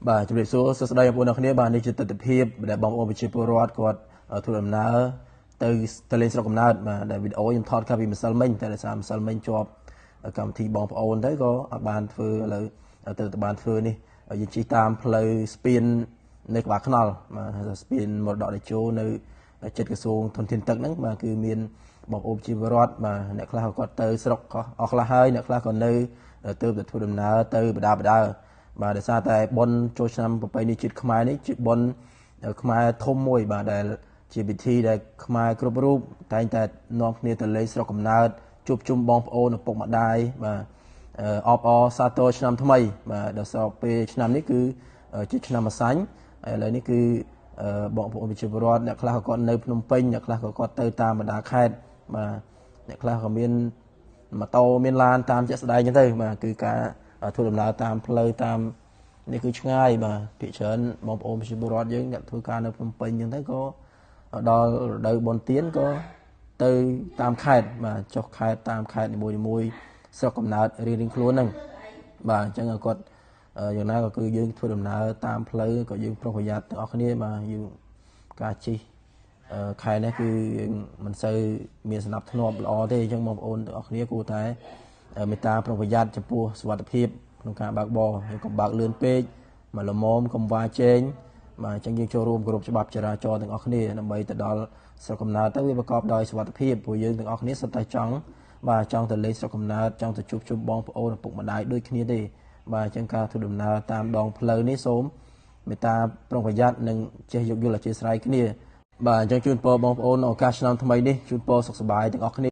បាទជំរាបសួរសួស្តីបងប្អូនអរគ្នាបាទនេះជាទិដ្ឋភាពដែលបងប្អូនប្រជាពលរដ្ឋគាត់ធ្វើដំណើរទៅទៅលេងស្រុកកំណើតបាទដែលវីដេអូខ្ញុំថតកាលពីម្សិលមិញតែដោយសារម្សិលមិញជាប់កម្មវិធីបងប្អូនទៅក៏អត់បានធ្វើឥឡូវទៅតែបានធ្វើនេះយើងជិះតាមផ្លូវស្ពាននៅក្បាលថ្នល់បាទស្ពានមរតកតេជោនៅចិត្តក្រសួងធនធានទឹកហ្នឹងបាទគឺមានបងប្អូនប្រជាពលរដ្ឋបាទអ្នកខ្លះក៏គាត់ទៅស្រុកក៏អស់ខ្លះហើយអ្នកខ្លះក៏នៅទៅតែធ្វើដំណើរទៅបដាបដាបាទដោយសារតែបុណ្យចូលឆ្នាំប្រពៃណីជាតិខ្មែរនេះជាបុណ្យខ្មែរធំមួយបាទដែលជាពិធីដែលខ្មែរគ្រប់រូបតែងតែនាំគ្នាទៅលេងស្រុកកំណើតជួបជុំបងប្អូនឪពុកម្ដាយបាទអបអរសាទរឆ្នាំថ្មីបាទដល់ស្របពេលឆ្នាំនេះគឺជាឆ្នាំម្សាញ់ឥឡូវនេះគឺបងប្អូនប្រជាពលរដ្ឋអ្នកខ្លះក៏គាត់នៅភ្នំពេញអ្នកខ្លះក៏គាត់ទៅតាមបណ្ដាខេត្តបាទអ្នកខ្លះក៏មានម៉ូតូមានឡានតាមជាក់ស្ដែងចឹងទៅបាទគឺការធ្វើដំណើរតាមផ្លូវតាមនេះគឺឆ្ងាយបាទភាគច្រើនបងប្អូនប្រជាពលរដ្ឋយើងអ្នកធ្វើការនៅភ្នំពេញចឹងទៅក៏ដល់រដូវបុណ្យទានក៏ទៅតាមខេត្តបាទចុះខេត្តតាមខេត្តនីមួយៗស្រុកកំណើតរៀងៗខ្លួនហ្នឹងបាទអញ្ចឹងគាត់យ៉ាងណាក៏គឺយើងធ្វើដំណើរតាមផ្លូវក៏យើងប្រុងប្រយ័ត្នទាំងអស់គ្នាបាទយើងការជិះខែនេះគឺយើងមិនសូវមានសណ្ដាប់ធ្នាប់ល្អទេអញ្ចឹងបងប្អូនទាំងអស់គ្នាគួរតែមេត្តាប្រុងប្រយ័ត្នចំពោះសុវត្ថិភាពក្នុងការបើកបរហើយកុំបើកលឿនពេកមកល្មមកុំវ៉ាជែងបាទអញ្ចឹងយើងចូលរួមគោរពច្បាប់ចរាចរណ៍ទាំងអស់គ្នាដើម្បីទៅដល់ស្រុកកំណើតទៅវាប្រកបដោយសុវត្ថិភាពព្រោះយើងទាំងអស់គ្នាសុទ្ធតែចង់បាទចង់ទៅលេងស្រុកកំណើតចង់ទៅជួបជុំបងប្អូនឪពុកម្ដាយដូចគ្នាទេបាទអញ្ចឹងការធ្វើដំណើរតាមដងផ្លូវនេះសូមមេត្តាប្រុងប្រយ័ត្ននិងចេះយោគយល់អធ្យាស្រ័យគ្នាបាទអញ្ចឹងជូនពរបងប្អូនឱកាសឆ្នាំថ្មីនេះជូនពរសុខសប្បាយទាំងអស់គ្នា។